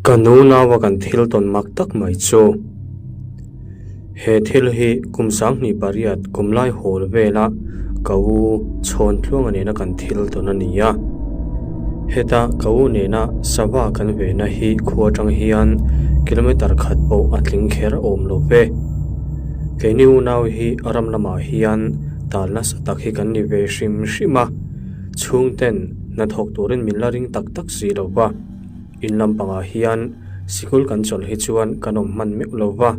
Ka nunaua kan thil tawn mak tak mai chu he thil hi kum 28 kum lai hawl vela ka u chhawn tluanga nena kan thil tawn a ni a. Heta ka u nena sava kan vehna hi khua atang hian kilometer khat pawh a tling kher awm lo ve. Keini unau hi ram lamah hian tal nasa tak hi kan ni ve hrim hrim a, chhungten hnathawk turin min la ring tak tak si lo va. In lampangah hian sikul kan chawlh hi chuan kan awm hman meuh lo va,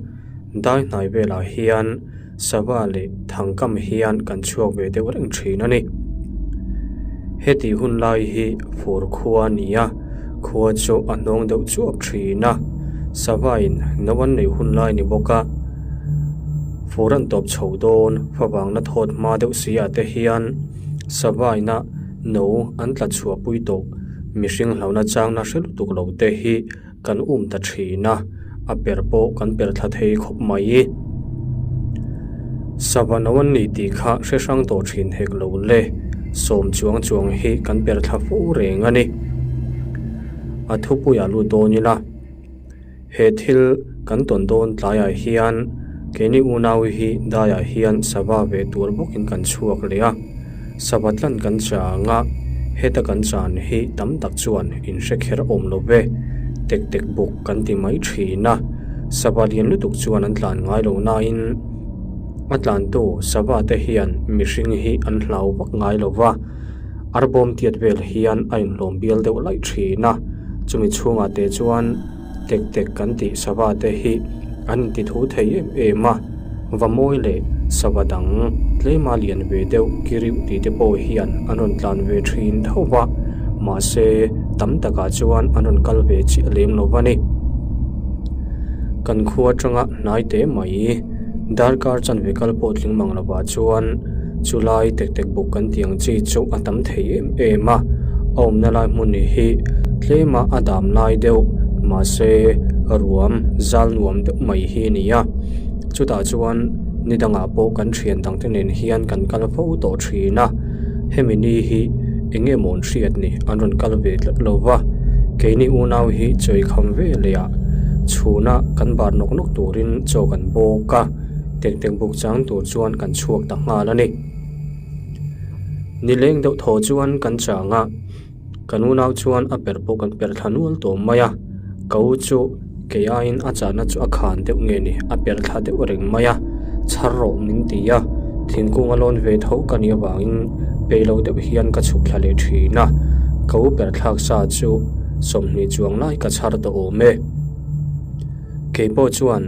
dai hnai velah hian sava leh thangkam hian kan chhuak ve deuh reng thin a ni. Heti hun lai hi fur khua a ni a, khua chu a hnawng deuh chuap thin a, sava in no an neih hun lai ni bawk a, fur an tawp chho dawn favangna thawt hma deuh si ah te hian sava ina no an tla chhuahpui tawh. Mihring hlauhna changna hre lutuk lo te hi kan um ta thin a, a per pawh kan per thla thei khawp mai. Sava no an ni tih kha hre hrang tawh thin hek lo le, sawm chuang chuang hi kan per thla fo reng a ni. A thupuiah lut dawn ila. He thil kan tawn dawn tlaiah hian keini unau hi daiah hian sava ve tur bawkin kan chhuak leh a, sava tlan kan chang a, heta kan chan hi tam tak chuan in hre kher awm lo ve, tek tek buk kan ti mai thin a, sava lian lutuk chuan an tlan ngai lo nain a tlantu sava te hian mihring hi an hlau vak ngai lo va. Arbawm tiat vel hian a inhlawm bial deuh laih thin a, chumi chhungah te chuan tek tek kan tih sava te hi an inti thu thei em em a, va mawi leh sava dang tlema lian ve deuh kiriuh tih te pawh hian an rawn tlan ve thin tho va, mahse tam takah chuan an rawn kal ve chiah lem lo va ni. Kan khua atanga hnai teh mai darkar chanve kal pawh tling mang lovah chuan Chulai tek tek buk kan tih ang chi chu a tam thei em em a, a awmna lai hmun hi tlema a dam lai deuh mahse ruam zal nuam deuh mai hi a ni a, chutah chuan ni dangah pawh kan thian dang te nen hian kan kal fo tawh thin a, hemi ni hi eng nge maw an hriat ni an rawn kal ve tlat lo va, keini unau hi chawi kham ve leh ah chhuna kan bar nawk nawk turin chaw kan bawk a. Tek tek buk chang tur chuan kan chhuak ta nghal a ni. Nileng deuh thaw chuan kan chang a, kan unau chuan a per pawh kan per thla nual tawh mai a, ka u chu kei aiin a chahna chu a khan deuh nge ni, a per thla deuh reng mai a, chhar rawh min ti a, thingkung a lawn ve tho ka nih avangin peih lo deuh hian ka chhuk thla leh thin a, ka u per thlak sa chu 20 chuang lai ka chhar tawh awm e. Kei pawh chuan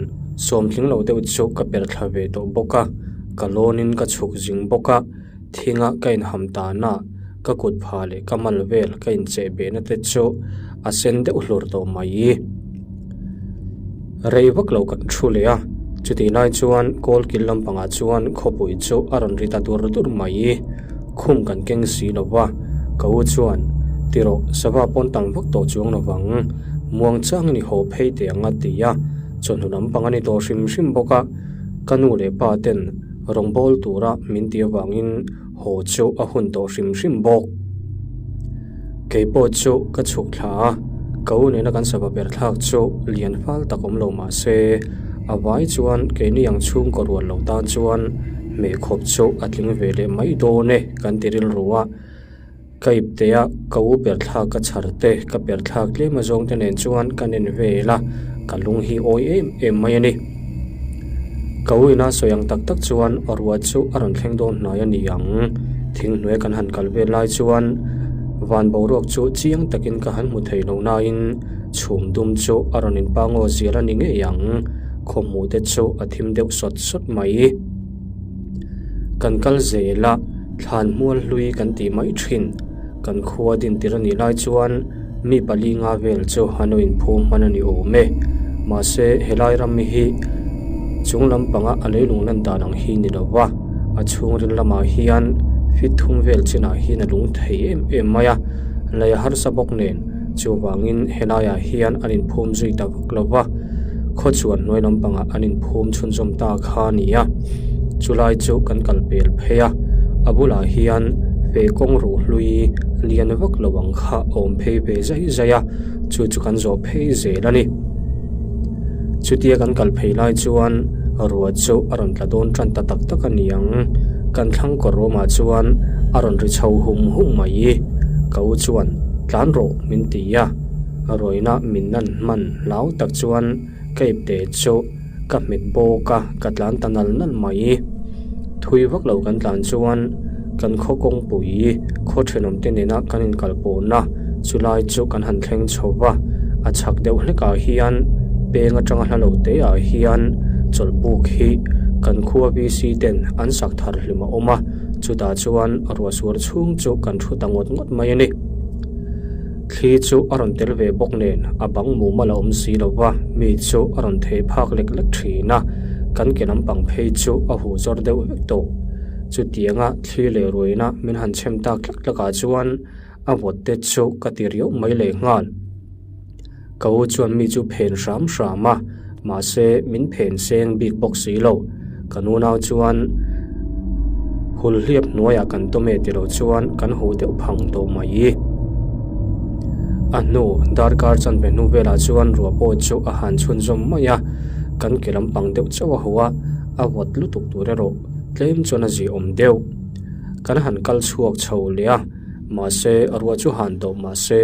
sawm tling lo deuh chu ka per thla ve tawh bawk a, ka lawnin ka chhuk zing bawk a, thinga ka inham tana ka kut pha leh ka mal vel ka incheh behna te chu a sen deuh hlur tawh mai. Rei vak lo kan thu leh a, chutih lai chuan kawl kil lampangah chuan khawpui chu a rawn ri ta dur dur mai. Khum kan keng si lo va, ka u chuan, Tirawh, sava pawn tam vak tawh chuang lo vang. Muang changin i haw phei teh ang a ti a, chawhnu lampang a ni tawh hrim hrim bawk a, ka nu leh pa ten rawngbâwl tura min tih avangin haw chu a hun tawh hrim hrim bawk. Kei pawh chu ka chhuk thla a, ka u nena kan sava ber thlak chu lian fal tak awm lo mah se, a vai chuan keini ang chhungkaw rual lo tan chuan hmeh khawp chu a tling ve leh mai dawn e kan ti rilru a. Ka iptea ka u per thlak ka chhar te, ka per thlak tlem a zawng te nen chuan ka nen vel a, ka lung hi awi em em mai a ni. Ka u ina sawi ang tak tak chuan ruah chu a rawn thleng dawn hnai a ni ang. Thinghnuai kan han kal vel lai chuan van boruak chu chiang takin ka han hmu thei lo nain chhum dum chu a rawn inpangaw zial a ni ngei ang. Khawhmuh te chu a thim deuh sawt sawt mai. Kan kal zel a, thlan hmual hlui kan tih mai thin. Kan khua din tir a nih lai chuan mi pali nga vel chu an lo inphum hman a ni awm e. Mahse, helai ram hi chung lampanga a leilung lan dan ang hi ni lo va, a chhungril lamah hian fit thum vel chinah hian a lung thei em em mai a, lei a harsa bawk nen chuvangin helaiah hian an inphum zui ta vak lo va. Khaw chuan hnuai lampangah an inphum chhunzawm ta kha a ni a, chulai chu kan kal pel phei a, a bulah hian feh kawng ruh hlui lian vak lo ang kha a awm phei ve zai zai a. chu chu kan zawh phei zel a ni. Chutia kan kal phei lai chuan ruah chu a rawn tla dawn tan ta tak tak a ni ang. Kan thlang kawr ruamah chuan a rawn ri chho hum hum mai. Ka u chuan tlan rawh min ti a, ruaina min nan hman hlau tak chuan ka ipte chu ka hmet bawk a, ka tlan ta nal nal mai. Thui vak lo kan tlan chuan kan khaw kawngpui khaw thenawm te nena kan inkal pawhna chulai chu kan han thleng chho va, a chhak deuh hlekah hian peng atanga hla lo te ah hian chawlhbuk hi kan khua VC ten an sak thar hlim a awm a, chutah chuan ruah suar chhung chu kan thu ta ngawt ngawt mai a ni. Thli chu a rawn tel ve bawk nen a bang mumal a awm si lo va, mi chu a rawn thei phak lek lek thin a, kan ke lampang phei chu a huh zawr deuh vek tawh. Chutianga thli leh ruaina min han chhem tak tlak tlakah chuan a vawt te chu ka ti riau mai leh nghal. Ka u chuan mi chu phen hram hram a, mahse min phen seng bik bawk si lo. Ka nunau chuan hul hliap hnuaiah kan tawm e tilo chuan kan huh deuh phang tawh mai. A hnu darkar chanve hnu velah chuan ruah pawh chu a han chhunzawm mai a, kan ke lampang deuh chauh a huh a, a vawt lutuk tur erawh tlem chuan a ziaawm deuh. Kan han kal chhuak chho leh a, mahse ruah chu han tawh mahse.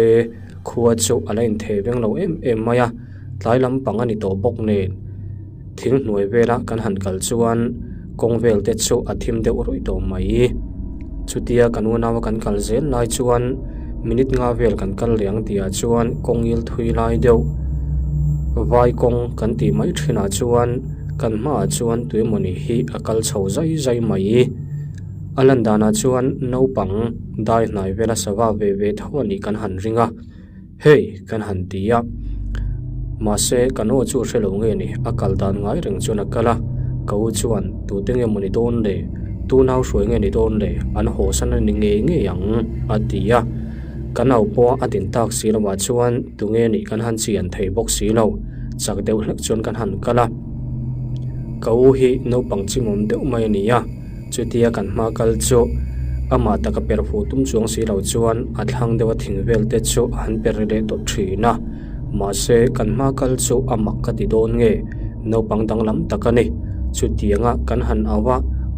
Khua chu a la inthei veng lo em em mai a, tlai lampang a ni tawh bawk nen. Thing hnuai vela kan han kal chuan kawng vel te chu a thim deuh ruih tawh mai. Chutia kan unaua kan kal zel lai chuan minute nga vel kan kal leh ang tihah chuan kawng il thui lai deuh vai kawng kan tih mai thinah chuan kan hmaah chuan tuemawni hi a kal chho zai zai mai. A lan danah chuan naupang dai hnai vela sava ve ve tho a nih kan han ring a, hei kan han ti a, mahse kan aw chu hre lo nge ni, a kal dan ngai reng chuan a kal a, ka u chuan tute nge maw ni dawn le, tu nau hruai nge ni dawn le, an hawhsan a ni ngei ngei ang a ti a, kan au pawh a din tak si lovah chuan tunge nih kan han chian thei bawk si lo, chak deuh hlek chuan kan han kal a, ka u hi naupang chimawm deuh mai a ni a. Chutia kan hma kal chu amah taka per fuh tum chuang si lo chuan a thlang deuha thing vel te chu a han per ri leh tawh thin a. Mahse kan hma kal chu a mak ka ti dawn nge, naupang danglam tak a ni. Chutianga kan han au a,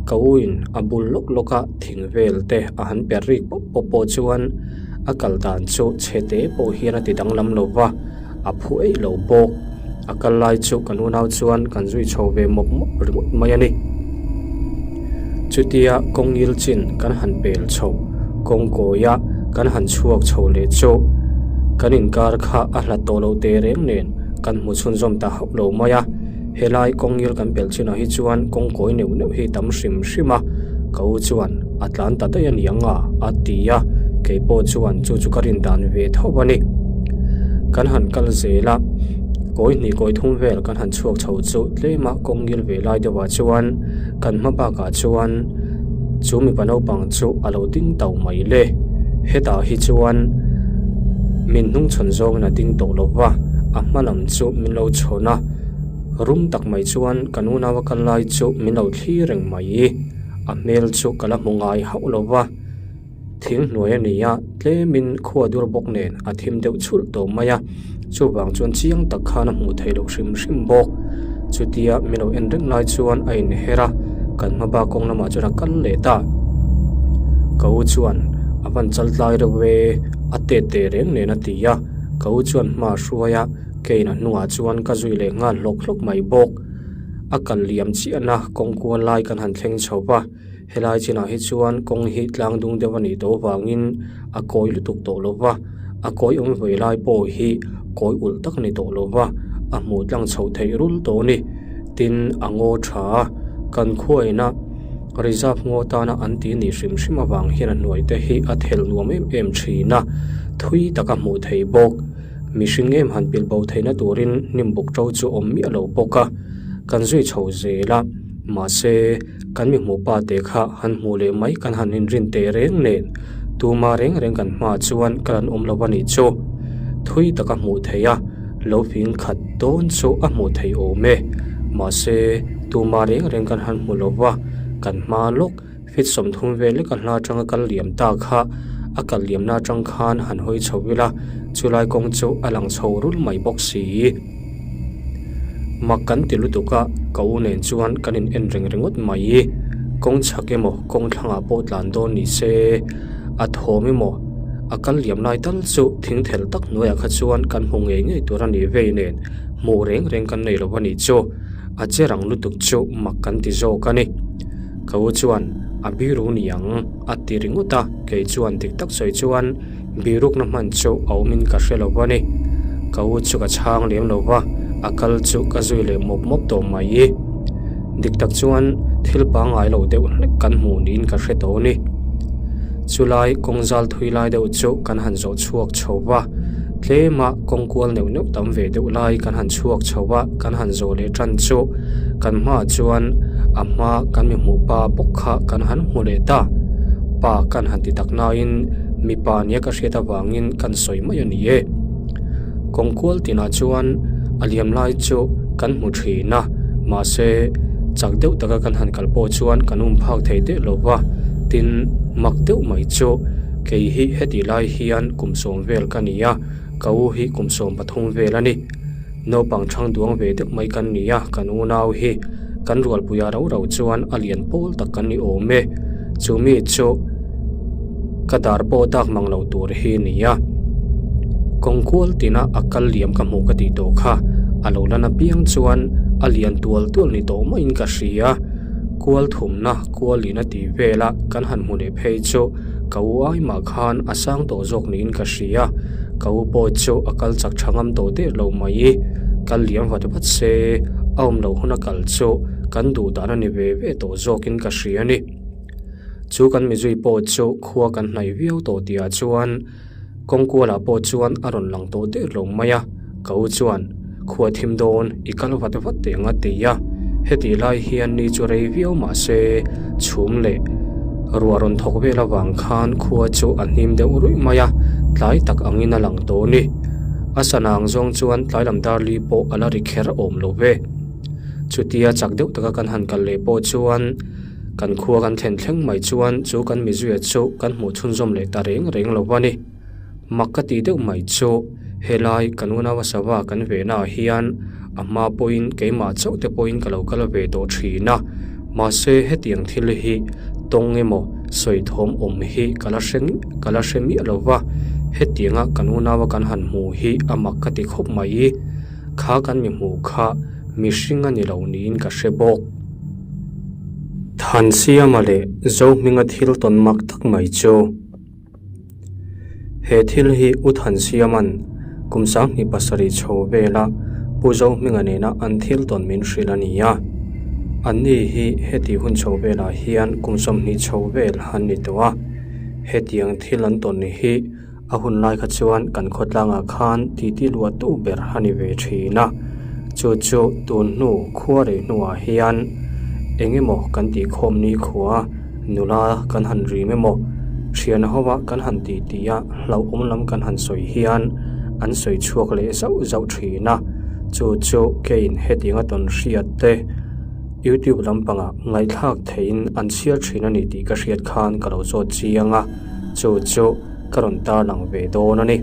ka uin a bul lawk lawk a thing vel te a han per rik pawp pawp pawh chuan a kal dan chu chhe te pawh hian a ti danglam lo va. A phu eih lo bawk. A kal lai chu kan unau chuan kan zui chho ve mawp mawp ringawt mai a ni. Chutia kawng ngil chin kan han pel chho, kawng kawia kan han chhuak chho leh chu kan inkar kha a hlat tawh lo teh reng nen kan hmu chhunzawm ta hauh lo mai a. Helai kawng ngil kan pel chinah hi chuan kawng kawi neuh neuh hi tam hrim hrim a, ka u chuan a tlan ta daih a ni ang a, a ti a, kei pawh chuan chu chu ka rin dan ve tho a ni. Kan han kal zel a, kawi hnih kawi thum vel kan han chhuak chho chu tlema kawng ngil ve lai deuhah chuan kan hma bakah chuan chu mipa naupang chu a lo ding tau mai le. Hetah hi chuan min hnungchhawn zawngin a ding tawh lo va, a hma lam chu min lo chhawn a, rum tak mai chuan kan unaua kal lai chu min lo thlir reng mai. A hmel chu ka la hmu ngai hauh lo va, thing hnuai a ni a, tlemin khua dur bawk nen a thim deuh chhulh tawh mai a, chuvang chuan chiang tak khan a hmuh theih loh hrim hrim bawk. Chutia min lo en reng lai chuan a inher a, kan hma bak kawng lamah chuan a kal leh ta. Ka u chuan a van chal tlai reuh e, a tet teh reng nen a ti a, ka u chuan hma a hruai a, keiin a hnungah chuan ka zui leh nghal hlawk hlawk mai bawk. A kal liam chiahna kawng kual lai kan han thleng chho va, helai chinah hi chuan kawng hi tlang dung deuh a nih tawh avangin a kawi lutuk tawh lo va, a kawi awm ve lai pawh hi kawi ulh tak a ni tawh lo va, a hmuh tlang chhoh theih rul tawh a ni. Tin, a ngaw tha a, kan khuaina reserve ngaw tana an tih nih hrim hrim avang hian a hnuai te hi a thelh nuam em em thin a, thui taka hmuh theih bawk. Mihring em han pilh bo theihna turin hnim buk ṭo chu awm miah lo bawk a, kan zui chho zel a, mahse kan mi hmuh pa te kha han hmuh leh mai kan han inrin teh reng nen tuma reng reng kan hmaah chuan kal an awm lo a nih chu. Thui taka hmuh theih a, lo fing khat dawn chu a hmuh theih awm e, mahse tuma reng reng kan han hmu lo va, kan hma lawk. Fit 30 vel leka hla atanga kal liam ta kha A kal liamna atang khan han hawi chho ila, chulai kawng chu a lang chho rul mai bawk si. Mak kan ti lutuk a, ka u nen chuan kan in en reng ringawt mai. Kawng chhak emaw kawng thlangah pawh tlan dawn ni se, a thawm emaw a kal liam lai tal chu thing thel tak hnuaiah kha chuan kan hmu ngei ngei tur a nih vei nen hmuh reng reng kan nei lo a nih chu. A che rang lutuk chu mak kan ti zawk a ni. Ka u chuan a biru ni ang a ti ringawt a, kei chuan dik tak sawi chuan birukna hman chu a awmin ka hre lo a ni. Ka u chu ka chhang lem lo va, a kal chu ka zui leh mawp mawp tawh mai. Dik tak chuan thil pangngai lo deuh hlek kan hmuh niin ka hre tawh a ni. Chulai kawng zal thui lai deuh chu kan han zawh chhuak chho va, tlema kawng kual neuh neuh tam ve deuh lai kan han chhuak chho va, kan han zawh leh tan chu kan hmaah chuan a hma kan mi hmuh pa bawk kha kan han hmu leh ta. Pa kan han ti tak nain mipa nia ka hriat avangin kan sawi mai a ni e. Kawng kual tinah chuan a liam lai chu kan hmu thin a, mahse chak deuh taka kan han kal pawh chuan kan um phak thei deuh lo va, tin mak deuh mai chu kei hi heti lai hian kum sawm vel ka ni a, ka u hi kum 13 vel a ni. Naupang thang duang ve deuh mai kan ni a, kan unau hi kan rualpuia rau rau chuan a lian pawl tak kan ni awm e. Chu mi chu ka dar pawh dak mang lo tur hi ni a. Kawng kual tina a kal liam ka hmuh ka tih tawh kha a lo lan apiang chuan a lian tual tual ni tawh maiin ka hria. Kual thumna kual in a tih vela kan han hmu leh phei chu ka u ai mah khan a sang tawh zawk niin ka hria. Ka u pawh chu a kal chak tha ngam tawh der lo mai. Kal liam vat vat se, a awm loh huna kal chu kan duh dan a ni ve ve tawh zawkin ka hria a ni. Chu kan mizui pawh chu khua kan hnaih viau tawh tihah chuan kawng kualah pawh chuan a rawn lang tawh der lo mai a. Ka u chuan, Khua thim dawn, i kal vat vat teh ang a ti a. Hetih lai hian ni chu rei viau mah se, chhum leh ruah rawn thawk vel avang khan khua chu a hnim deuh ruih mai a, tlai tak angin a lang tawh a ni. A sana ang zawng chuan tlai lam dar li pawh a la ri kher awm lo ve. Chutia chak deuh taka kan han kal leh pawh chuan kan khua kan thlen thleng mai chuan chu kan mizuia chu kan hmuh chhunzawm leh ta reng reng lo a ni. Mak ka tih deuh mai chu helai kan unau a sava kan ve naah hian a hma pawhin keimah chauh te pawhin ka lo kal ve tawh thin a, mahse hetiang thil hi tawng emaw sawi thawm awm hi ka la hre ka la hre miah lo va, hetianga kan unau a kan han hmuh hi a mak ka ti khawp mai. Kha kan mi hmuh kha mihring a ni lo niin ka hre bawk. Thansiama leh Zohminga thil tawn mak tak mai chu. He thil hi U Thansiama'n kum 27 chho vela Pu Zohminga nena an thil tawn min hrilh a ni a. Anni hi heti hun chho velah hian kum 20 chho vel an ni tawh a. Hetiang thil an tawn hi a hun lai kha chuan kan khawtlangah khan titi luahtu ber a ni ve thin a. Chu chu tun hnu khua rei hnuah hian eng emaw kan tihkhawm ni khua. Nula kan han rim emaw, thian hova kan han tih tih a hlauhawm lam kan han sawi hian an sawi chhuak leh zauh zauh thin a, chu chu keiin hetianga tawn hriat te YouTube lampangah ngaihthlak theihin an chhiar thin a ni tih ka hriat khan ka lo zawt chiang a, chu chu ka rawn tarlang ve dawn a ni.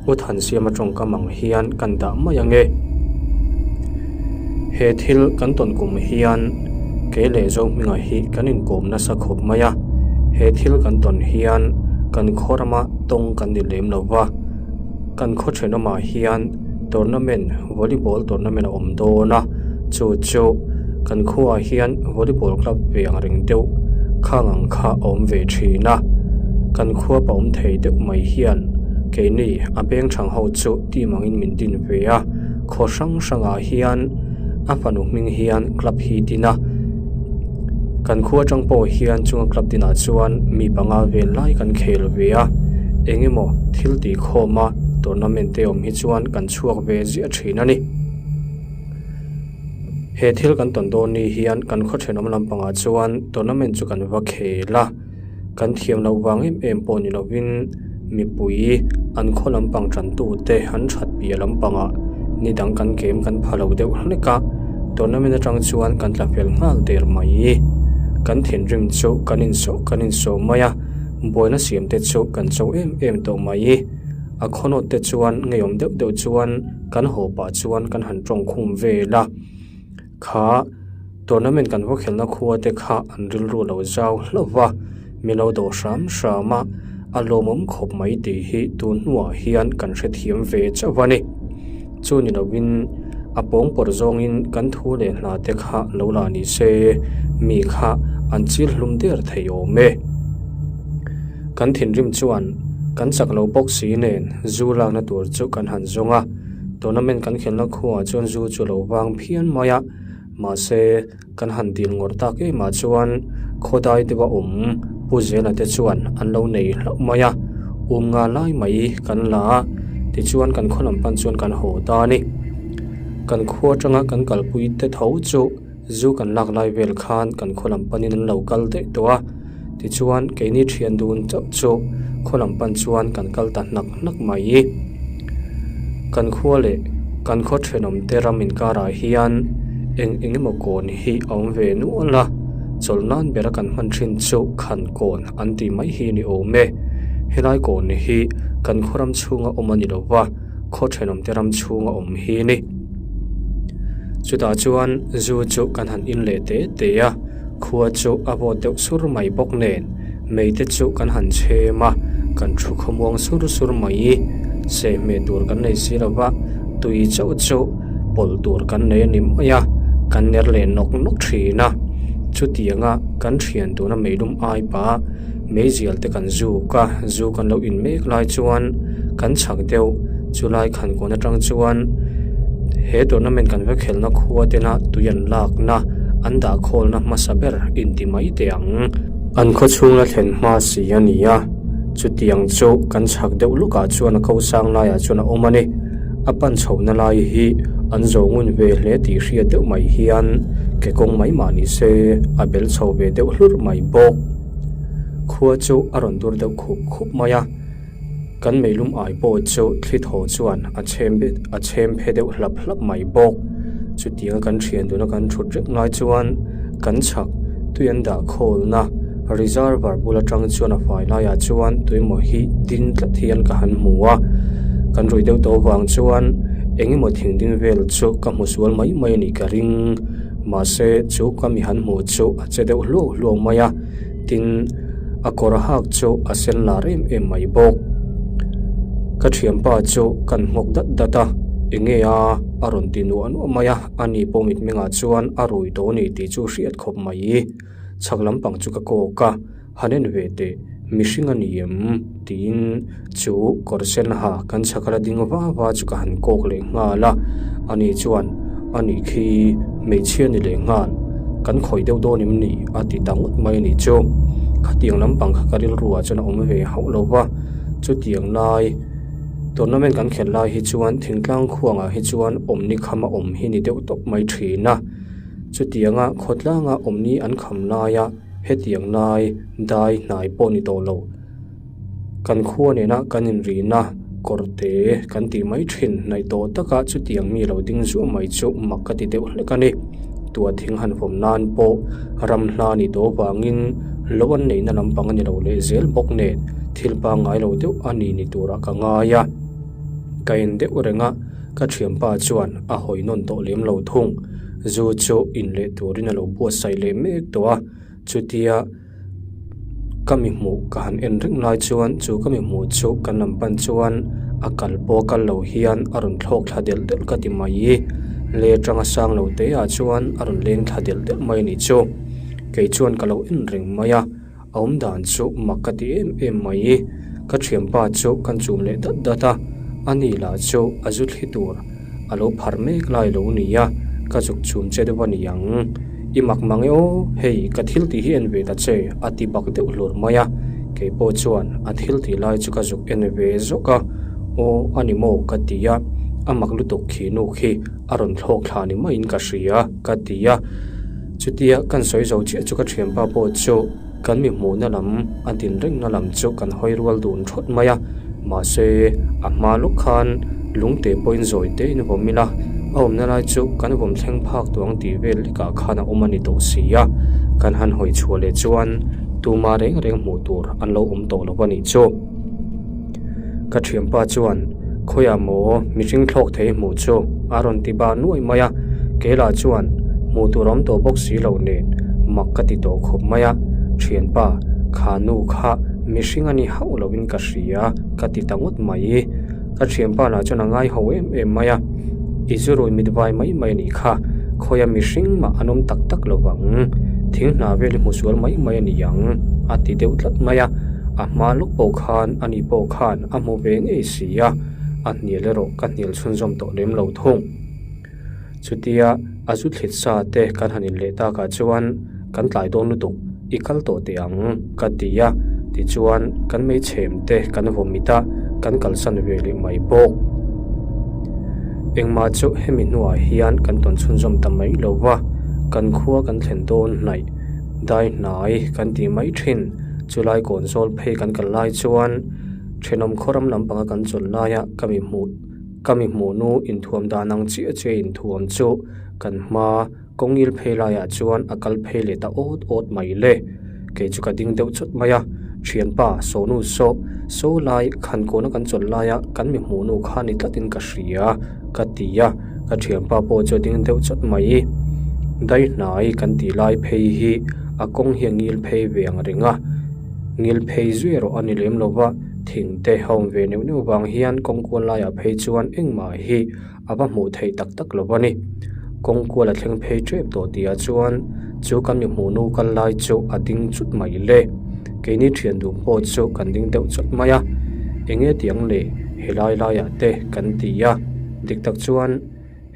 U Thansiama tawngkam ang hian kan dah mai ang e. He thil kan tawn kum hian kei leh Zohminga hi kan inkawm nasa khawp mai a. He thil kan tawn hian kan khaw rama tawng kan ni lem lo va, kan khaw thenawmah hian tournament, volleyball tournament a awm dawn a, chu chu kan khuaah hian volleyball club ve ang reng deuh khang ang kha a awm ve thin a, kan khua pa awm thei deuh mai hian keini a beng thang ho chu team angin min din ve a, khaw hrang hrangah hian a fanu hming hian club hi din a, kan khua atang pawh hian chunga club dinah chuan mi panga vel lai kan khel ve a, eng emaw thil tih khawma tournament te awm hi chuan kan chhuak ve ziah thin a ni. He thil kan tawn dawn ni hian kan khaw thenawm lampangah chuan tournament chu kan va khel a, kan thiam loh vang em em pawh ni lovin mipui an khaw lampang tantute an that piah lampangah ni dang kan kem kan pha lo deuh hlek a, tournament atang chuan kan tla fel nghal der mai. Kan thinrim chu kan insawh kan insawh mai a. Buaina siam te chu kan cho em em tawh mai. A khawnawt te chuan ngeiawm deuh deuh chuan kan haw pah chuan kan han tawng khum vel a. Kha tournament kan va khelna khua te kha an rilru lo zau hlauh va, mi lo dawh hram hram a, a lawmawm khawp mai tih hi tun hnuah hian kan hrethiam ve chauh a ni. Chu ni lovin a pawng pawrh zawngin kan thu leh hla te kha lo la ni se, mi kha an chil hlum der thei awm e. Kan thinrim chuan kan chak lo bawk si nen zu lakna tur chu kan han zawng a. Tournament kan khelna khuaah chuan zu chu lo vang phian mai a, mahse kan han dil ngawrh tak emah chuan khawdai deuha awm Pu Zela te chuan an lo nei hlauh mai a, um nga lai mai kan la a, tichuan kan khaw lam pan chuan kan haw ta a ni. Kan khua atanga kan kalpui te tho chu Zu kan lak lai vel khan kan khaw lam panin an lo kal daih tawh a, tichuan keini thian dun chauh chu khaw lam pan chuan kan kal ta hnak hnak mai. Kan khua leh kan khaw thenawm te ram inkarah hian eng eng emaw kawn hi a awm ve nual a, chawlh nan bera kan hman thin chu khan kawn an tih mai hi ni awm e. Helai kawn hi kan khaw ram chhunga awm a ni lo va, khaw thenawm te ram chhunga awm hi a ni. Chutah chuan zu chu kan han in leh te te a, khua chu a vawt deuh sur mai bawk nen mei te chu kan han chhem a, kan thu khawmuang sur sur mai. Sehhmeh tur kan nei si lo va, tui chauh chu pawlh tur kan nei a ni mai a, kan ner leh nawk nawk thin a. Chutianga kan thian tuna meilum ai pah Meizial te kan zuk a, zu kan lo in mek lai chuan kan chhak deuh chulai khan kawn atang chuan he tournament kan va khelna khua tena tui an lakna an dah khawlna hmasa ber inti mai teh ang. An khaw chhung la thlen hma si a ni a, chutiang chu kan chhak deuh lukah chuan a ko sang laiah chuan a awm a ni. A pan chhohna lai hi an zo ngun ve hle tih hriat deuh mai hian ke kawng mai mah ni se a bel chho ve deuh hlurh mai bawk. Khua chu a rawn dur deuh khup khup mai a, kan meilum ai pawh chu thli thaw chuan a chhem a chhem phe deuh hlap hlap mai bawk. Chutianga kan thian duna kan thut reng lai chuan kan chhak tui an dah khawlna reservoir bul atang chuan a fai laiah chuan tuimaw hi ding tlat hian ka han hmu a, kan ruih deuh tawh vang chuan eng emaw thing ding vel chu ka hmu sual mai mai a nih ka ring. Mahse chu ka mi han hmuh chu a che deuh hluau hluau mai a, tin a kawr hak chu a sen lar em em mai bawk. Ka thianpa chu kan nghawk dat dat a, enge a a rawn ti nuah nuah mai a, ani pawh mitmengah chuan a rui tawh a ni tih chu hriat khawp mai. Chhak lampang chu ka kawk a. Han en ve teh, mihring a ni em? tiin chu kawr sen ha kan chhakal a ding va va chu ka han kawk leh nghal a, ani chuan a nih khi hmeichhia ni leh nghal, kan khawih deuh dawn em ni? a ti ta ngawt mai a nih chu. Khatiang lampang kha ka rilruah chuan a awm ve hauh lo va, chutiang lai tournament kan khelh lai hi chuan thingtlang khuangah hi chuan awmni kham a awm hi ni deuh tawp mai thin a, chutianga khawtlanga awmni an kham laia. Hetiang lai dai hnai pawh ni tawh lo. Kan khua nena kan inrihna kawr te kan tih mai thin hnaih tawh taka chutiang mi lo ding zuah mai chu mak ka ti deuh hlek a ni. Tua thing han vawm nan pawh ram hla ni tawh vangin lo an neihna lampang a ni lo leh zel bawk nen thil pangngai lo deuh a ni ni turah ka ngai a. Ka en deuh reng a, ka thianpa chuan a hawi nawn tawh lem lo thung. Zu chu in leh turin a lo buatsaih leh mek tawh a, chutia ka mi hmuh ka han en reng lai chuan chu ka mi hmuh chu kan lam pan chuan a kal pawh kal lo hian a rawn thlawk thla delh delh ka ti mai. Le tanga sang lo te ah chuan a rawn leng thla delh delh mai a nih chu. Kei chuan ka lo en reng mai a. A awm dan chu mak ka ti em em mai. Ka thianpa chu kan chum leh dat dat a, ani lah chu a zu thli tur a lo phar mek lai lo ni a, ka zuk chum che deuh a ni ang. I mak mang e aw, hei ka thil tih hi en ve ta che a ti bak deuh hlur mai a, kei pawh chuan a thil tih lai chu ka zuk en ve zawk a, aw a ni maw ka ti a, a mak lutuk khi nu khi a rawn thlawk thla ni maiin ka hria ka ti a. Chutia kan sawi zo chiah chu ka thianpa pawh chu kan mi hmuhna lam a din rengna lam chu kan hawi rual dun thawt mai a, mahse a hma lawk khan lungte pawhin zawi te in vawm ila, a awmna lai chu kan vawm thleng phak tawh ang tih vel lekah khan a awm a ni tawh si a, kan han hawi chhuah leh chuan Tuma reng reng hmuh tur an lo awm tawh lo a nih chu. Ka thianpa chuan, Khawiah maw mihring thlawk thei hmuh chu? a rawn ti ba nuai mai a. Keilah chuan, Hmuh tur awm tawh bawk si lo nen, mak ka ti tawh khawp mai a. Thianpa, kha nu kha mihring a ni hauh loin ka hria, ka ti ta ngawt mai. Ka thianpa lah chuan a ngai ho em em mai a, I zu rui mit vai mai mai a nih kha, khawia mihring mah an awm tak tak lo vang, thing hna vel i hmu sual mai mai a ni ang, a ti deuh tlat mai a, a hma lawk pawh khan ani pawh khan a hmu ve ngei si a, a hnial erawh ka hnial chhunzawm tawh lem lo thung. Chutia a zu thlit sa te kan han inleh takah chuan kan tlai dawn lutuk, i kal tawh teh ang ka ti a, tichuan kan meichhem te kan vawmit a, kan kalsan ve leh mai bawk. Engmah chu hemi hnuah hian kan tawn chhunzawm ta mai lo va, kan khua kan thlen dawn hnaih dai hnai kan tih mai thin, chulai kawn zawl phei kan kal lai chuan thenawm khawram lampanga kan chawl laia ka mi hmuh Ka mi hmuh nu inthuam dan ang chiah chiah inthuam chu kan hma kawngil phei laiah chuan a kal phei leh ta awt awt mai le. Kei chu ka ding deuh chawt mai a, thianpa Sonu saw saw lai khan kawna kan chawlh laia kan mi hmuh nu kha ni tlatin ka hria ka ti a, ka thianpa pawh chu a ding deuh chawt mai. Dai hnai kan tih lai phei hi a kawng hi a ngil phei ve ang reng a. Ngil phei zui erawh a ni lem lo va, thing te a awm ve neuh neuh vang hian kawng kual laiah phei chuan engmah hi a va hmuh theih tak tak lo a ni. Kawng kual a thleng phei tep tawh tihah chuan chu kan mi hmuh nu kal lai chu a ding chut mai le. Keini thian duh pawh chu kan ding deuh chawt mai a, enge tiang le helai laiah te kan ti a, dik tak chuan.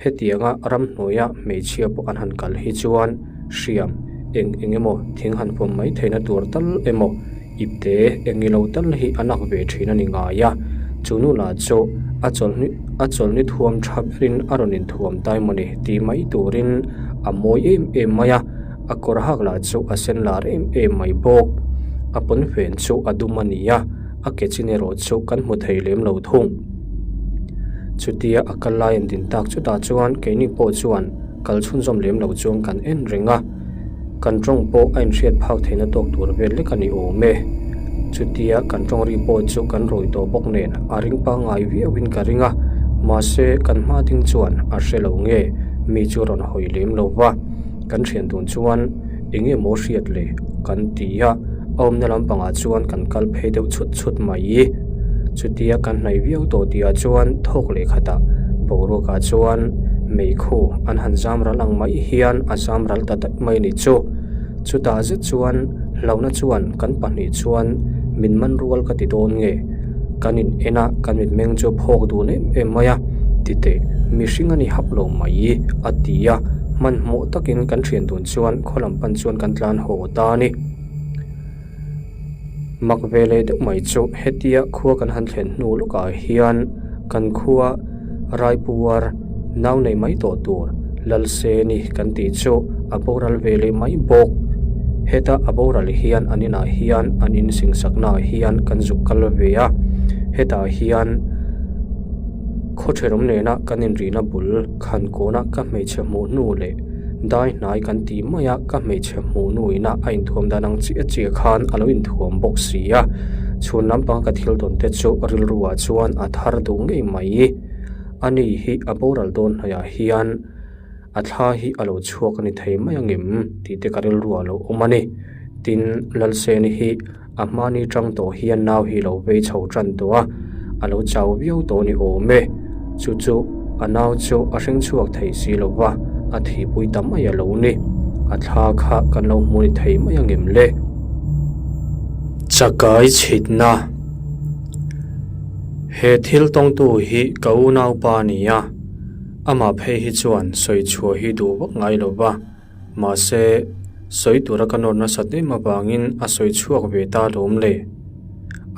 Hetianga ramhnuaia hmeichhia pawh an han kal hi chuan hriam eng eng emaw thing han pawm mai theihna tur tal emaw ipte eng ilo tal hi a lak ve thin a ni ngai a, chu nu lah chu a chawlhni a chawlhni thuam tha berin a rawn inthuam tai mawni tih mai turin a mawi em em mai a, a kawr hak lah chu a sen lar em em mai bawk. A pawnfen chu a dum a ni a, a ke chin erawh chu kan hmu thei lem lo thung. Chutia a kal lai an din tak chutah chuan keini pawh chuan kal chhunzawm lem lo chuan kan en reng a, kan tawng pawh a inhriat phak theihna tawk tur vel lek a ni awm e. Chutia kan tawng ri pawh chu kan rawi tawh bawk nen a ring pangngai viauin ka ring a, mahse kan hma ding chuan a hre lo nge mi chu rawn hawi lem lo va, kan thian dun chuan eng nge maw hriat le kan ti a, a awmna lampangah chuan kan kal phei deuh chhut chhut mai. Chutia kan hnaih viau tawh tihah chuan thawk leh khatah boruakah chuan meikhu an han zam ral ang mai hian a zam ral ta daih mai a ni chu. Chutah zet chuan hlauhna chuan kan pahnih chuan min man rual ka ti dawn nge? Kan in en a, kan mitmeng chu phawk dun em em mai a, titeh mihring a ni hap lo mai a ti a, hmanhmawh takin kan thian dun chuan khaw lam pan chuan kan tlan haw ta a ni. Mak ve leh deuh mai chu hetia khua kan han thlen hnu lawkah hian kan khua Raipuar nau nei mai tawh tur Lalseni kan tih chu a boral ve leh mai bawk. Heta a boral hian an inah hian an insingsak naah hian kan zuk kal ve a, hetah hian khaw thenawm nena kan inrihna bul khan kawna ka hmeichhe hmuh hnu leh Dai hnai kan tih mai a, ka hmeichhe hmuh nu ina a inthuam dan ang chiah chiah khan a lo inthuam bawk si a, chhun lampanga ka thil dawn te chu rilru ah chuan a thar duh ngei mai. Ani hi a boral dawn hnaiah hian a thla hi a lo chhuak a ni thei mai angem tih te ka rilru ah lo awm a ni. Tin, Lalseni hi A hmani tang tawh hian nau hi lo vei chho tan tawh a, a lo chau viau tawh ni awm e. Chu chu a nau chu a hring chhuak thei si lo va, a thihpui ta mai a lo ni. A thla kha kan lo hmu ni thei mai angem le? Chakai chhitna He thil tawngtu hi ka unaupa a ni a, amah phei hi chuan sawi chhuah hi duh vak ngai lo va. Mahse, sawi tura ka nawr nasat em avangin a sawi chhuak ve ta lawm le.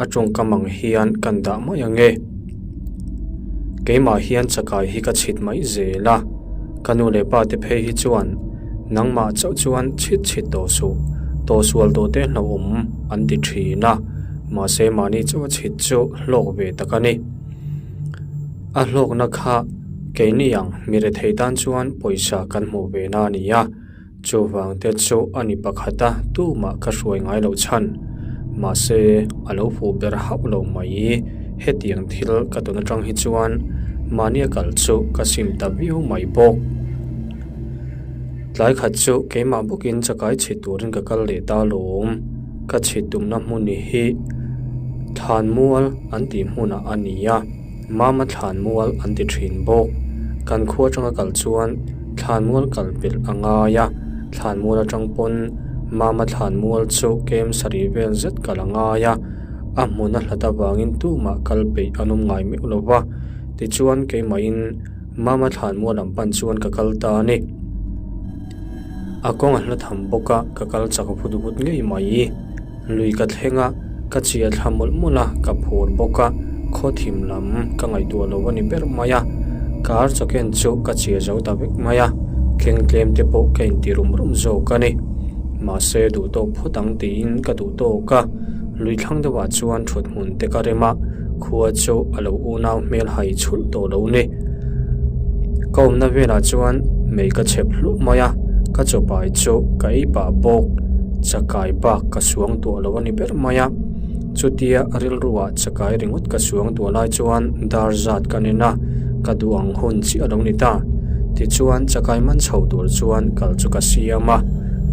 A tawngkam ang hian kan dah mai ang e. Keimah hian chakai hi ka chhit mai zel a, ka nu leh pa te phei hi chuan nangmah chauh chuan chhit chhit tawh suh, tawhsual tawh te hlauhawm an ti thin a, mahse mahni chauh a chhit chu hlawk ve tak a ni. A hlawkna kha keini ang mi rethei tan chuan pawisa kan hmuh ve na a ni a. Chuvang te chu a ni pakhat a, tumah ka hruai ngai loh chhan. Mahse, a lo fuh ber hauh lo mai. Hetiang thil ka tawn atang hi chuan mahnia kal chu ka sim ta viau mai bawk. Tlai khat chu keimah bawkin chakai chhit turin ka kal leh ta lawm. Ka chhit tumna hmun hi Thlanmual an tih hmunah a ni a, Mama Thlanmual an ti thin bawk. Kan khua atanga kal chuan Thlanmual kal pelh a ngai a, Thlanmual atang pawn Mama Thlanmual chu kem sarih vel zet kal a ngai a, a hmun a hlat avangin tumah kal peih an awm ngai meuh lo va, tichuan keimahin Mama Thlanmual lam pan chuan ka kal ta a ni. A kawng a hla tham bawk a, ka kal chak vut vut ngei mai. Lui ka thleng a, ka chhia thla mawlh mawlh a, ka phur bawk a, khaw thim lam ka ngaihtuah lo a ni ber mai a. Kar chawken chu ka chhia zo ta vek mai a, thleng tlem te pawh ka inti rum rum zawk a ni. Mahse duh tawk phawt ang tiin ka duh tawk a, lui thlang deuhah chuan thut hmun te ka rem a, khua chu a lo unau hmel hai chhulh tawh lo ni. Ka awmna velah chuan mei ka chhep hluah mai a, ka chawpai chu ka ei pah bawk. Chakai bak ka suang tuah lo a ni ber mai a. Chutia rilruah chakai ringawt ka suang tuah lai chuan dar zat ka nen a, ka duh ang hun chiah a lo ni ta. Tichuan chakai man chho tur chuan kal chu ka siam a,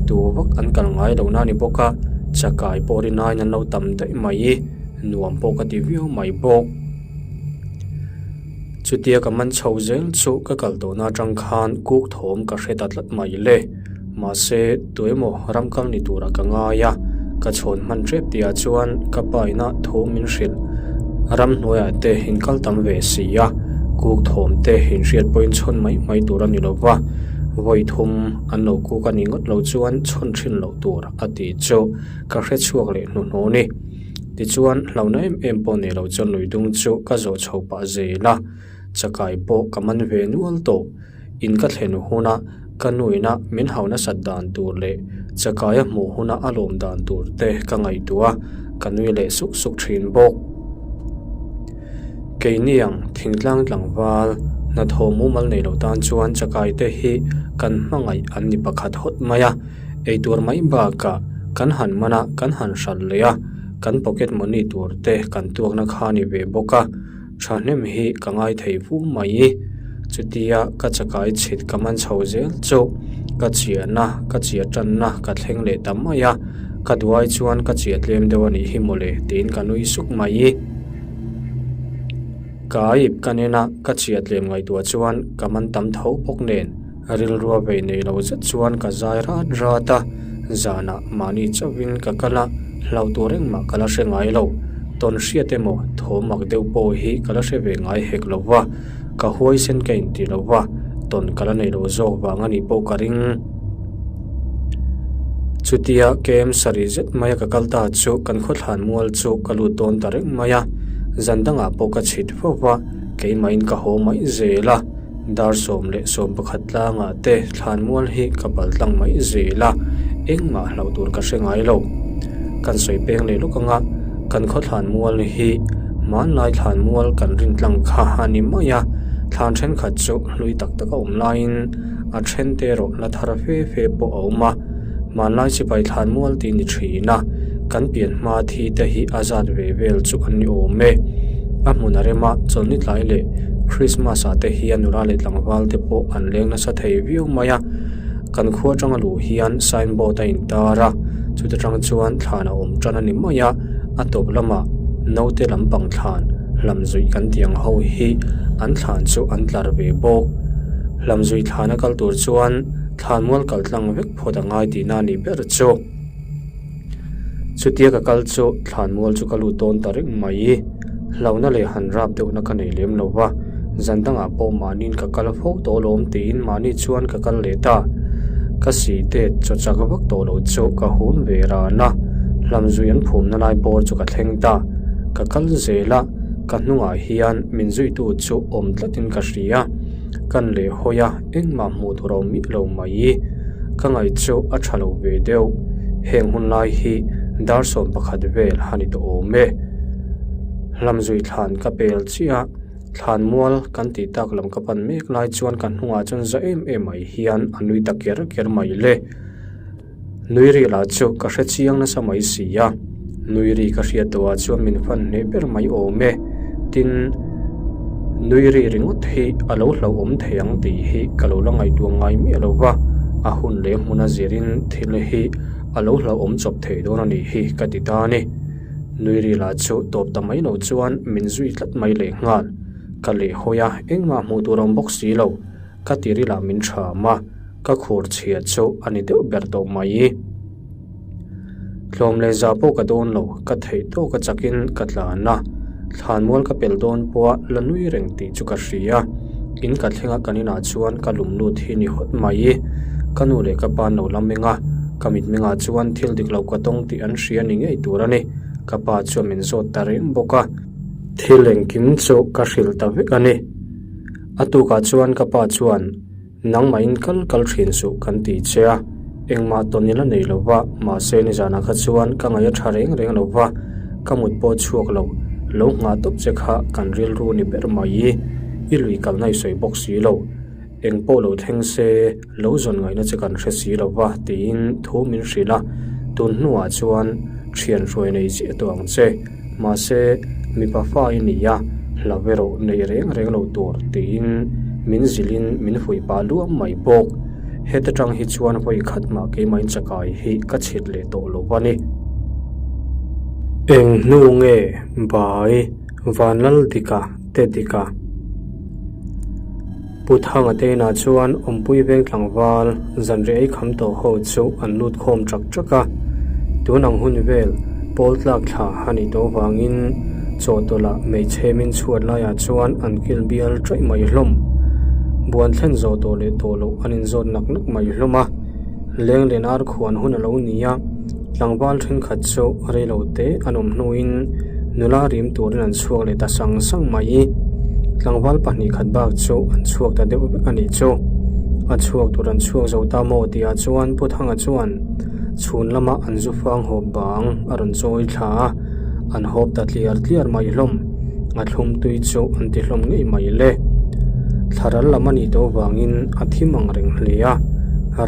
tu vak an kal ngai lo na ni bawk a, chakai pawh rinaiin an lo tam daih mai, nuam pawh ka ti viau mai bawk. Chutia ka man chho zel chu ka kal tawhna atang khan kuk thawm ka hre ta tlat mai le. Mahse, tuemaw ram kal ni turah ka ngai a, ka chhawn hman hrep tihah chuan ka pa ina thu min hrilh. Ramhnuaiah te in kal tam ve si a, kuk thawm te inhriat pawhin chhawn mai mai tur a ni lo va, vawi thum an lo kuk a nih ngawt lo chuan chhawn thin loh tur a tih chu ka hre chhuak leh hnuhnawh ni. Tichuan, hlauhna em em pawh nei lo chuan lui dung chu ka zawh chho pah zel a, chakai pawh ka man ve nual tawh. In ka thlen huna ka nuina min hau nasat dan tur leh chakai a hmuh huna a lawm dan tur te ka ngaihtuah a, ka nui leh suk suk thin bawk. Keiniang thingtlang tlangval hnathawh mumal nei lo tan chuan chakai te hi kan hmangaih an ni pakhat hawt mai a. Eitur mai bakah kan han man a, kan han hralh leh a, kan pocket money tur te kan tuakna kha a ni ve bawk a, thahnem hi ka ngai thei fu mai. Chutia ka chakai chhit ka man chho zel chu ka chiahna, ka chiah tanna ka thleng leh ta mai a, ka duai chuan ka chiah tlem deuh a nih hi mawle tiin ka nui suk mai. Ka aip ka nen a, ka chiah tlem ngaihtuah chuan ka man tam tho bawk nen. Rilrua vei nei lo zet chuan ka zai rat rat a, zanah mahni chauhin ka kal a, hlauh tur engmah ka la hre ngai lo. Tawn hriat emaw thawm mak deuh pawh hi ka la hre ve ngai hek lo va, ka huaisen ka inti lo va, tawn ka la nei lo zawk vang a nih pawh ka ring. Chutia KM sarih zet maia ka kal ta chu kan khawthlan mual chu ka lut dawn ta reng mai a, zan dangah pawh ka chhit fo va, keimahin ka haw mai zel a. Dar 11 tlangah te thlanmual hi ka pal tlang mai zel a, engmah hlauh tur ka hre ngai lo. Kan sawi peng leh lawk anga kan khaw thlanmual hi hmanlai thlanmual kan rin tlang kha a ni mai a, thlan thenkhat chu hlui tak tak a awm laiin a then te erawh la thar fe fe pawh a awm a. Hmanlai sipai thlanmual tih ni thin a, kan pian hma thi te hi a zat ve vel chu an ni awm e. A hmun a rem a, chawlhni tlai leh Christmas ah te hian nula leh tlangval te pawh an leng nasa thei viau mai a. Kan khua atanga luh hian sign board a intar a, chuta tang chuan thlan a awm tan a ni mai a, a tawp lamah naute lampang thlan hlamzuih kan tih ang ho hi an thlan chu an tlar ve bawk. Hlamzuih thlan a kal tur chuan. Thlanmual kal tlang vek phawt a ngai tihna a nih ber chu. Chutia ka kal chu thlanmual chu ka lut dawn ta reng mai. Hlauhna leh han rap deuhna ka nei lem lo va, zan dangah pawh mahniin ka kal fo tawh alawm tiin mahni chuan ka kal leh ta. Ka si tet chaw chak vak tawh lo chu ka hun ve ran a, hlamzui an phumna lai bawr chu ka thleng ta. Ka kal zel a, ka hnungah hian min zuitu chu awm tlatin ka hria. Kan lehhawi a. Engmah hmuh tur a awm miah lo mai. Ka ngaih chu a tha lo ve deuh. Heng hun lai hi dar 11 vel a ni tawh awm e. Hlamzui thlan ka pel chiah a. Thlanmual kan tih tak lam ka pan mek lai chuan ka hnungah chuan za em em mai hian a nui ta ker ker mai le. Nui ri lah chu ka hre chiang nasa mai si a, nui ri ka hriat tawhah chuan min fan hneh ber mai awm e. Tin, nui ri ringawt hi a lo hlauhawm thei ang tih hi ka lo la ngaihtuah ngai miah lo va, a hun leh hmuna zirin thil hi a lo hlauhawm chawp thei dawn a nih hi ka ti ta a ni. Nui ri lah chu tawp ta mai lo chuan min zui tlat mai leh nghal. Ka lehhawi a, engmah hmuh tur a awm bawk si lo. Ka ti ri lah min ṭham a, ka khur chhia chu a ni deuh ber tawh mai. Tlawm leh zah pawh ka dawn lo, ka theih tawk a chakin ka tlan a, thlanmual ka pel dawn pawha la nui reng tih chu ka hria. In ka thlenga kan inah chuan ka lum lut hi ni hawt mai. Ka nu leh ka pa an lo la meng a, ka mitmengah chuan thil dik lo ka tawng tih an hria ni ngei tur a ni. Ka pa chuan min zawt ta reng bawk a. Thil engkim chu ka hrilh ta vek a ni. A tukah chuan ka pa chuan, Nangmahin kal kal thin suh kan ti che a, engmah tawn ila nei lo va, mahse nizanah kha chuan ka ngaih a tha reng reng lo va, ka mut pawh chhuak lo, lo nghah tawp che kha kan rilru ni ber mai, i lui kalna i sawi bawk si lo, eng pawh lo thleng se lo zawn ngaihna che kan hre si lo va tiin thu min hrilh a, tun hnuah chuan thian hruai nei chiah tawh ang che. Mahse, mipa fa i ni a, hla erawh nei reng reng lo tur tiin min zilhin min fuih pah luam mai bawk. Heta tang hi chuan vawi khat mah keimahin chakai hi ka chhit leh tawh lo a ni. Eng hnu nge bai Vanlaldika te dika? Pu Thanga te inah chuan awmpui veng tlangval zanriah ei kham tawh ho chu an lut khawm ṭak ṭak a. Tun ang hun vel pawl tlak thla a nih tawh vangin chawhtawlh hmeichhe min chhuat laiah chuan an kil bial ṭaih mai hlawm. Buan thlen zawh tawh leh tawh loh an inzawt nak nak mai hlawm a. Leng len ar khuan hun a lo ni a. Tlangval thenkhat chu reilo te an awm hnuin nula rim turin an chhuak leh ta sang sang mai. Tlangval pahnih khat bak chu an chhuak ta deuh vek a nih chu. A chhuak tur an chhuak zo ta maw tihah chuan Pu Thanga chuan chhun lama an zu fang hawp bang a rawn chawi thla a, an hawp ta tliar tliar mai hlawm. A thlum tui chu an ti hlawm ngei mai le. Thlaral lam a nih tawh vangin a thim ang reng hle a,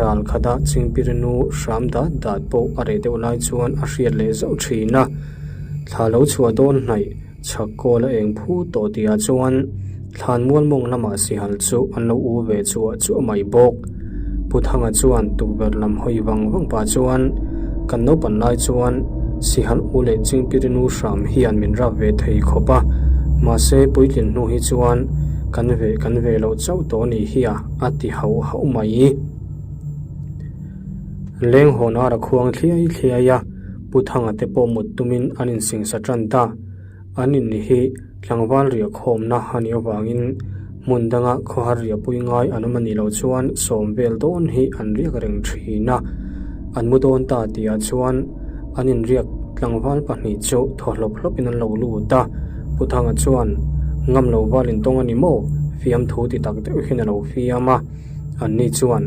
ral khata chingpirinu hram dat dat pawh a reh deuh lai chuan a hriat leh zauh thin a, thla lo chhuah dawn hnaih chhak kawl a eng phu tawh tihah chuan thlanmual mawng lamah sihal chu an lo u ve chuah chuah mai bawk. Pu Thanga chuan tukverh lam hawi vang vang pah chuan kan naupan lai chuan sihal u leh chingpirinu hram hian min rap ve thei khawp a, mahse puitlin hnu hi chuan kan ve kan ve loh chauh tawh a nih hi a, a ti hauh hauh mai. Leng hawn ar a khuang thliai thliai a, Pu Thanga te pawh mut tumin an insingsa tan ta. An in hi tlangval riah khawmna a nih avangin hmun danga khawhar riahpui ngai an awm a nih loh chuan sawm vel dawn hi an riak reng thin a. An mu dawn ta tihah chuan an inriak tlangval pahnih chu thaw hlawp hlawpin an lo lut a. Pu Thanga chuan, Ngam lo val intawng a ni maw? Fiamthu ti tak deuh hian a lo fiam a. Anni chuan,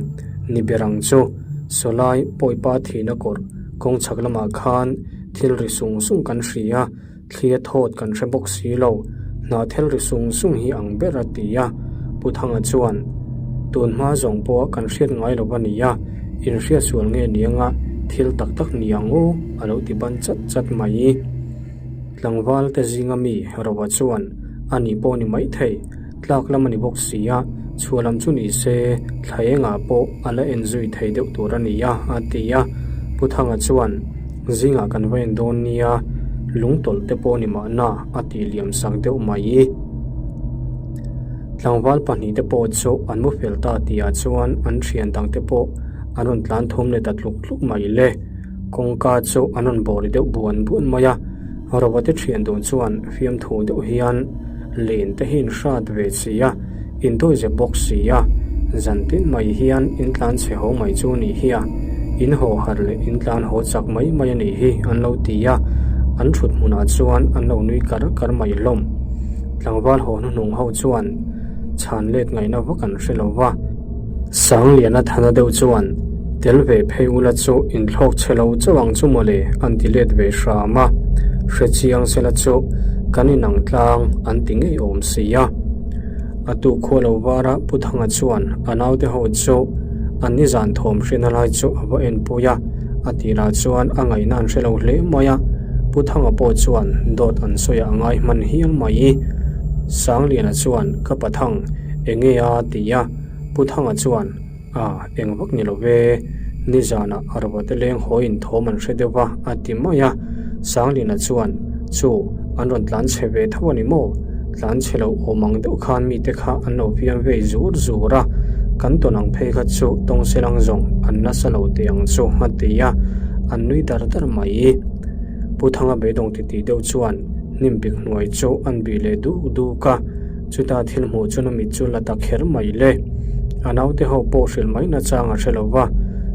Ni ber ang chu, sawlai pawipa thihna kawrh kawng chhak lamah khan thil ri sung sung kan hria, thli a thawt kan hre bawk si lo, hnah thil ri sung sung hi ang ber a ti a. Pu Thanga chuan, Tun hma zawng pawha kan hriat ngai lo a nia, inhriat sual nge ni anga thil tak tak ni ang aw, a lo ti ban chat chat mai. Tlangval te zinga mi Rova chuan, A nih pawh ni maithei. Tlak lam a ni bawk si a, chhuah lam chu ni se thla engah pawh a la en zui thei deuh tur a ni a, a ti a. Pu Thanga chuan, Zingah kan va en dawn nia, lung tawlh te pawh ni mahna, a tih liam sak deuh mai. Tlangval pahnih te pawh chu an mu fel ta tihah chuan an thian dang te pawh an rawn tlan thum leh ta tluk tluk mai le. Kawngka chu an rawn bawri deuh buan buan mai a, Rova te thian dun chuan fiamthu deuh hian, Len te hi in hrat ve si a, in dawizep bawk si a, zan tin mai hian in tlan chhe ho mai chu nih hi a, in haw harh leh in tlan haw chak mai mai a nih hi an lo ti a, an thut hmunah chuan an lo nui kar kar mai hlawm. Tlangval haw hnuhnung ho chuan chhan let ngaihna vak an hre lo va. Sangliana thana deuh chuan tel ve phei ula chu inthlawk chhe lo chauh ang chu mawle an ti let ve hram a, hre chiang sela chu kan inang tlang an ti ngei awm si a. A tuk khua lo vara Pu Thanga chuan a naute ho chu an nizan thawm hriatna lai chu a va enpui a, a tirah chuan a ngaihna an hre lo hle mai a, Pu Thanga pawh chuan dawt an sawi a ngai hman hial mai. Sangliana chuan ka Pathang enge a ti a, Pu Thanga chuan A, eng vak ni lo ve, nizanah a rawte leng haw in thawm an hre deuh va, a ti mai a. Sanglina chuan, Chu, an rawn tlan chhe ve tho a ni maw? Tlan chhe lo awm ang deuh khan mite kha an lo fiam vei zur zur a, kan tawn ang phei kha chu tawng selang zawng an nasa lo teh ang chu, a ti a, an nui dar dar mai. Pu Thanga beidawng titih deuh chuan hnim pik hnuai chu an bih leh duk duk a. Chuta thil hmuh chuan a mit chu la ta kher mai le. A naute ho pawh hrilh mai nachang a hre lo va,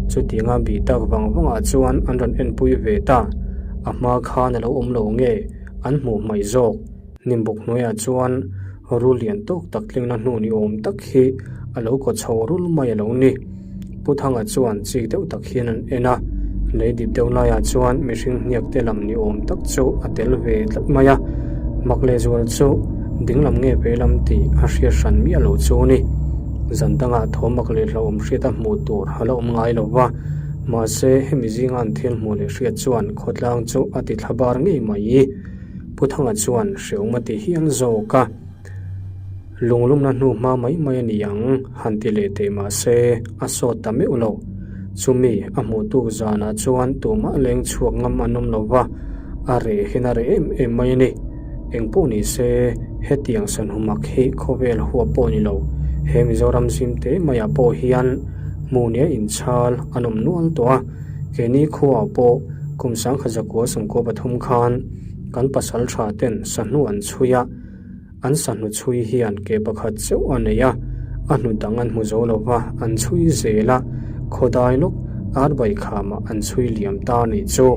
chutianga bih tak vang vangah chuan an rawn enpui ve ta. A hma khan a lo awm lo nge an hmuh hmaih zawk. Hnimbuk hnuaiah chuan rul lian tawk tak tlingna hnu ni awm tak hi a lo kaw chho rul mai a lo ni. Pu Thanga chuan chik deuh tak hian an en a, lei dip deuh laiah chuan mihring hniak te lam ni awm tak chu a tel ve tlat mai a, mak lehzual chu dinglam nge vei lam tih a hriat hran miah lo chu a ni. Zan dangah thaw mak leh hlauhawm hriat a hmuh tur a la awm ngai lo va, mahse hemi zinga an thil hmuh leh hriat chuan khawtlang chu a ti thla bar ngei mai. Pu Thanga chuan hreawm a ti hial zawk a. Lunglumna hnu hma mai mai a ni ang, han ti leh teh mah se, a sawt ta meuh lo. Chumi a hmuh tuk zanah chuan tumah leng chhuak ngam an awm lo va, a reh hian a reh em em mai a ni. Eng pawh ni se, hetiang sanhumak hi khawvel huap pawh ni lo, he Mizoram zim te maiah pawh hian hmuhnia inchhal an awm nual tawh a, keini khuaah pawh kum sangkhat zakua sawmkua pathum khan kan pasal tha ten sahnu an chhui a, An sahnu chhui hian ke pakhat chauh a nei a, a hnu dang an hmu zo lo va, an chhui zel a, khawdai lawk arbai khamah an chhui liam ta a nih chu.